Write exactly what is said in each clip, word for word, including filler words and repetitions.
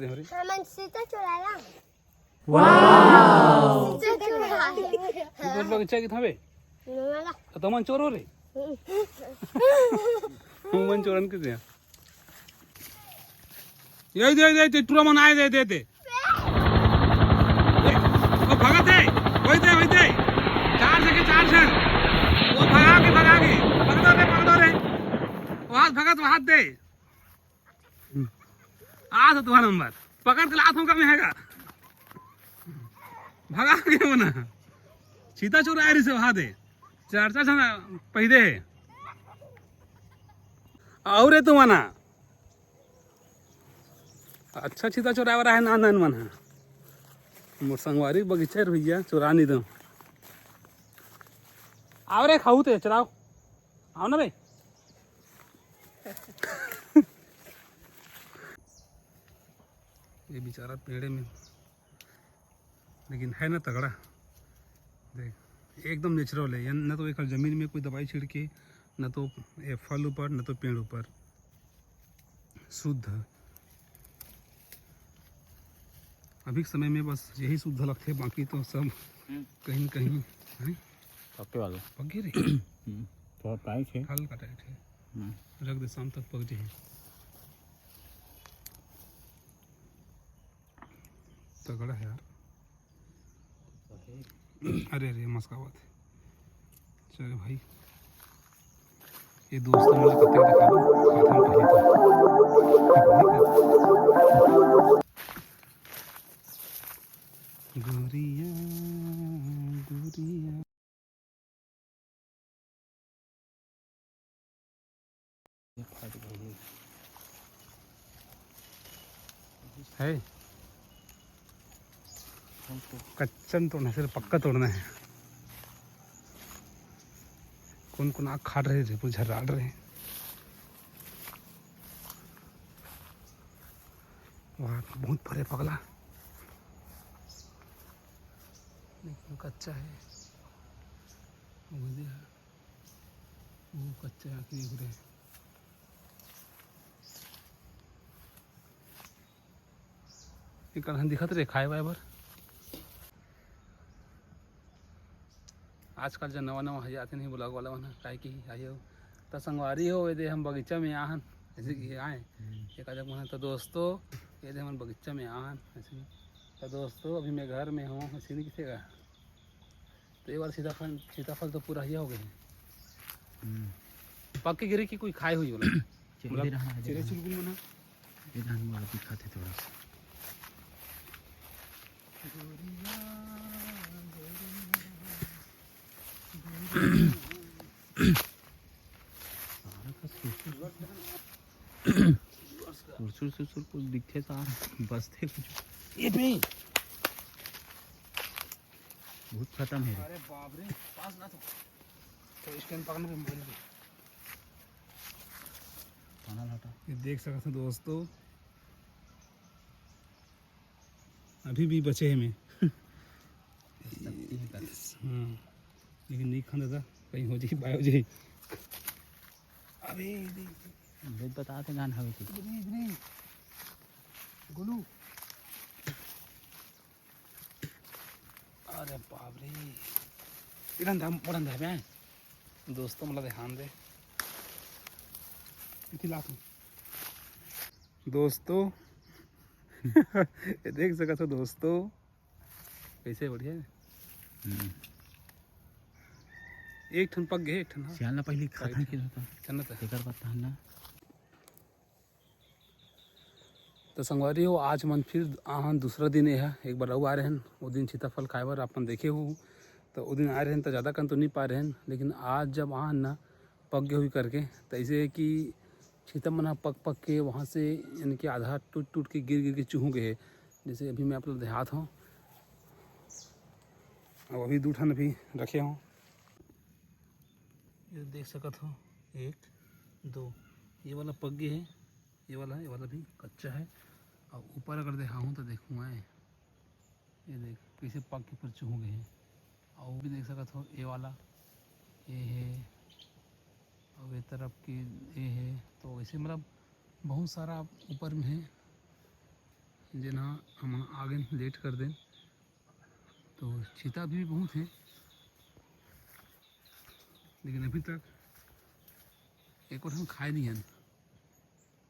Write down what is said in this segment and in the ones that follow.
हमन सीता चोराला। सीता चोराला। तोर बगीचा के थावे? नोला। त तुमन चोर हो रे? तुमन चोरन के दे। ये दे, दे, दे, टुरा मन आए, दे, दे, दे। ओ, भगत है। वही दे, वही दे। चार से के चार से। वो भगा के, भगा के। पकड़ो रे, पकड़ो रे। वहां भगत, वहां दे। आज तुम्हारा नंबर। पकड़ के लात हूं, कम हैगा। भगा के वो ना। सीता चोर आए रही से वहां दे। चार चार से ना, पहिदे है। और रे तुम्हारा। अच्छा, सीता चोराए वाला है, नान नान मन है। मोर संगवारी बगीचा रुइया चोरा नहीं दो। आओ रे, खाऊ ते चराओ। आओ ना बे। ये बेचारा पेड़े में, लेकिन है ना तगड़ा। देख, एकदम नेचुरल है। ये न तो एक जमीन में कोई दवाई छिड़के, न तो ये फल ऊपर, न तो पेड़ ऊपर। शुद्ध। अभी के समय में बस यही शुद्ध लगथे, बाकी तो सब हम्म। कहीं न कहीं, हैं? पक्के वाला। पक गए रे? हम्म, थोड़ा टाइट है। हल्का टाइट है। हम्म। रख दे, शाम तक पक जाए। तगड़ा है यार। अरे, अरे, मस्कावत। चल भाई, ये दोस्त मन ला कते दिखा दो, खाथन पहले तो। गोरिया, गोरिया। है। कच्चा नहीं तोड़ना है, सिर्फ पक्का तोड़ना है। कौन कौन आग खाट रहे रे, पूरा झर्राट रहे। वाह, बहुत फरे पगला, लेकिन कच्चा है। वो दे, वो कच्चा है, आखिरी पूरे। एकर हन दिखत रे खाए वाए बर। आजकल जो नवा नवा हज आथे नहीं ब्लॉग वाला मन ह, काहे कि आही हो त संगवारी हो, ये दे हम बगीचा में आहन, जैसे कि आए हम्म। एक आध मन ह, तो दोस्तों, ये दे हमन बगीचा में आहन, ऐसे नहीं। तो दोस्तों, अभी मैं घर में हूँ, ऐसे नहीं किसे का। तो ये बार सीताफल, सीताफल तो पूरा हिया हो गए हैं। हम्म। पक के गिरे कि कोई खाए हुई बोला। चिरे मतलब, रहना है, चिरे चिरे चुलबुल बना। ये धान वाला दिखाते थोड़ा सा। सारा का सुरसुर, सुरसुर, सुरसुर कुछ दिखे सारा, बसते कुछ। ये पे। बहुत खत्म है रे। अरे बाप रे, पास ना तो। तो स्टैंड पकड़ने पे मोबाइल पे। पाना लाटा। ये देख सकते हो दोस्तों, अभी भी बचे हैं में। शक्ति है बस। हाँ, लेकिन नहीं खाना था, कहीं हो जाए, बाय हो जाए। अबे, देख। देख, बता दे, गान हवे की। इधर, इधर। गोलू। अरे बाप रे, इधर धा, मोड़न धा बे। दोस्तों, मला ध्यान दे। इथी लात हूँ। दोस्तों, ये देख सकत हो दोस्तों, कैसे बढ़िया है। हम्म। एक ठन पक गए, एक ठन, हाँ। सियाल ला पहले खाथन के रहता। चलना था। तेकर बाद तहन ना। तो संगवारी हो, आज मन फिर आहन दूसरा दिन, ये ह एक बार अउ आ रहे हैं। वो दिन सीताफल खाए बर अपन देखे हो, तो वो दिन आए रहे हैं तो ज़्यादा कन तो नहीं पाए रहे हैं, लेकिन आज जब आहन ना पक गए हुई करके, तो ऐसे है कि सीता मन ह पक पक के वहाँ से, यानी कि आधा टूट टूट के गिर गिर के चूहू गए है। जैसे अभी मैं आप लोग देहात हूँ, अब अभी दू ठन अभी रखे हूँ। ये देख सकत हो, एक, दो, ये वाला पक गए है, ये वाला, ये वाला भी कच्चा है। और ऊपर अगर देखाहूँ तो देखूँ आए, ये देख कैसे पक के ऊपर चूहू गए हैं। और वो भी देख सकत हो, ये वाला, ये है, और ये तरफ के ये है। तो ऐसे मतलब बहुत सारा ऊपर में है। जेन ह हमन आगेन, लेट कर देन। तो चीता भी बहुत हे, लेकिन अभी तक एको ठन खाए नहीं हन।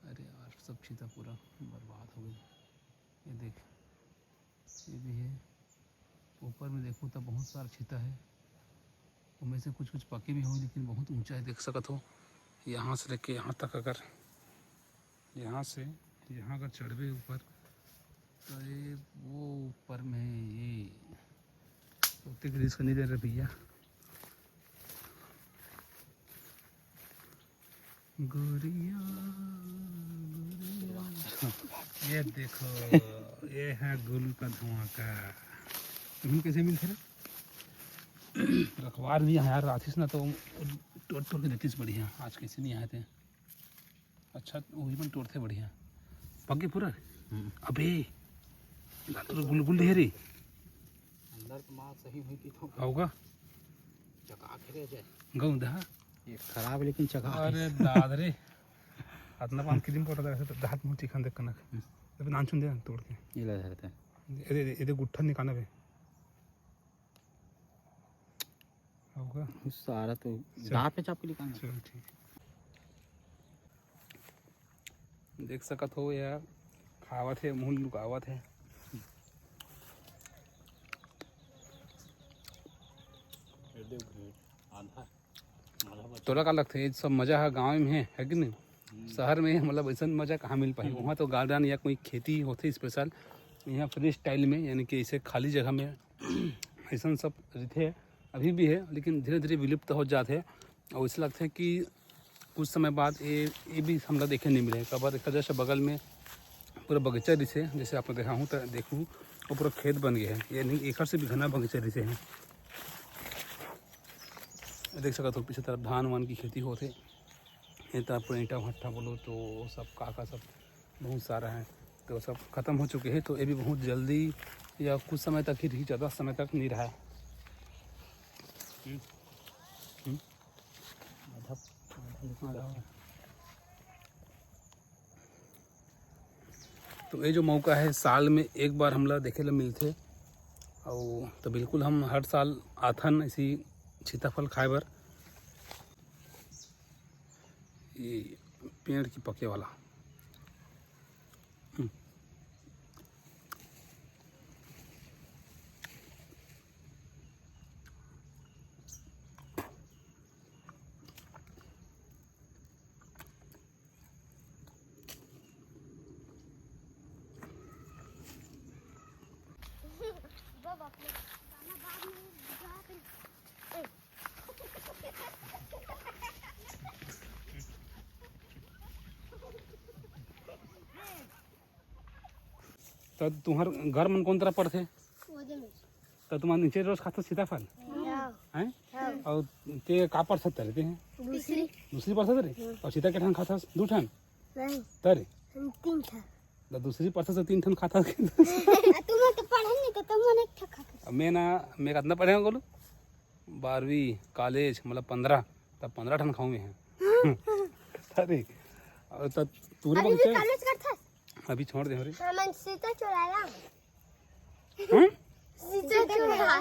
अरे यार, सब चीता पूरा बर्बाद हो गए। ये देख, ये भी है। ऊपर में देखो तो बहुत सारा चीता है, उनमें से कुछ कुछ पके भी हो, लेकिन बहुत ऊंचा है, देख सकत हो। यहाँ से लेके यहाँ तक, अगर यहाँ से यहाँ अगर चढ़बे ऊपर, तो ये वो ऊपर में ये उतने के रिस्क नहीं ले रहे भैया। गोरिया, गोरिया। ये देखो, ये है गोलू का धमाका। तुम कैसे मिलते रहे? रखवार भी यहाँ यार, आतिस ना तो टोट टोट के देतीस बढ़िया। आज कैसे नहीं आए थे? अच्छा, वही मन टोरथे बढ़िया। पक गे पूरा? हम्म। अबे, लाल गुलगुल हे रे। अंदर तो माल सही हुई थी तो। आओगा? चका के रह जाए। गऊ दहा। ये खराब लेकिन चका है। अरे दाद रे। अतना पान क्रीम पाउडर दहा तो दांत मुंह चिखन देख कनक। हम्म। अबे नानचुन दे तोड़ के। ये ले धरते हैं। ये दे, ये दे गुट्ठा निकालना बे। होगा। सारा तो चल। दांत पे चाप के निकालना। चल ठीक। देख सकत हो यार, खावत हे, मुंह लुकावत हे। ये देख, आधा, आधा बचा। तोला का लगथे, ये सब मजा है गाँव में है, है कि नहीं? हम्म। शहर में मतलब ऐसा मजा कहाँ मिल पाही? हम्म। वहाँ तो गार्डन या कोई खेती होथे स्पेशल, यहाँ फ्री स्टाइल में, यानी कि ऐसे खाली जगह में ऐसन सब रहिथे, अभी भी है, लेकिन धीरे-धीरे विलुप्त हो जात हे। और ऐसे लगथे कि कुछ समय बाद ये, ये भी हमला देखे नहीं मिले। काबर एकर जैसे बगल में पूरा बगीचा रिथे, जैसे आप देखा हूँ तो देखू, वो पूरा खेत बन गया है। ये नहीं, एकर से भी घना बगीचा रिथे हैं। देख सकत हो, पीछे तरफ धान वान की खेती होथे। ये तरफ पूरा ईंटा भट्ठा बोलो तो वो सब का का सब बहुत सारा है, तो सब खत्म हो चुके हैं। तो ये भी बहुत जल्दी या कुछ समय तक ही रही, ज़्यादा समय तक नहीं रहा है। हम्म। हम्म। आधा, आधा निकल गया। तो ये जो मौका है, साल में एक बार हमला देखे ला मिलथे, और तो बिल्कुल हम हर साल आथन इसी सीताफल खाए बर। ये पेड़ की पके वाला। हम्म। त तुम्हर घर मन कोन तरफ पड़थे? ओदे में। त तुम्हर नीचे रोज खाथो सीताफल? हाँ। हैं? हाँ। और ते का परसत तरे ते हैं? दूसरी। दूसरी परसत रे? हाँ। और सीता के ठन खाथस? दू ठन? नहीं। तरे? हम तीन ठन। त दूसरी परसत से तीन ठन खाथस के? आ, तुम तो पढ़े नहीं, तो तुम एक ठन खाथस। अब मैं ना, मैं कितना पढ़े हूँ बोलू? बारहवीं, कॉलेज, मतलब पंद्रह, तब पंद्रह ठन खाऊँ मैं हैं। अरे, और तब तू रे अभी भी बगीचा? कॉलेज करथस? अभी छोड़ दे, अरे। हमन सीता चुराला। हम्म? सीता चुराला।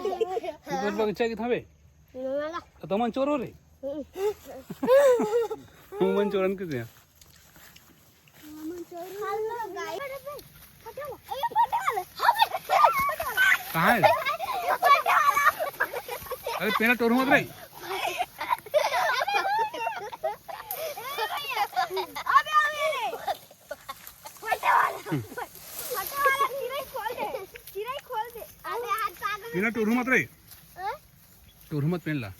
तोर बगीचा के थावे? वाला। तो तुमन चोर हो रे? हम्म। तुमन चोरन के दे। हमन चोर हो। फटे वाला। ए, फटे वाला। कहाँ है? फटे वाला। अरे, पेड़ टोरू मत रे। अबे, अबे रे। फटे वाला। फटे वाला, चिरई खोल दे। चिरई खोल दे। अबे, हाथ पागल। बिना टोरू मत रे। हाँ? टोरू मत पेड़ ला।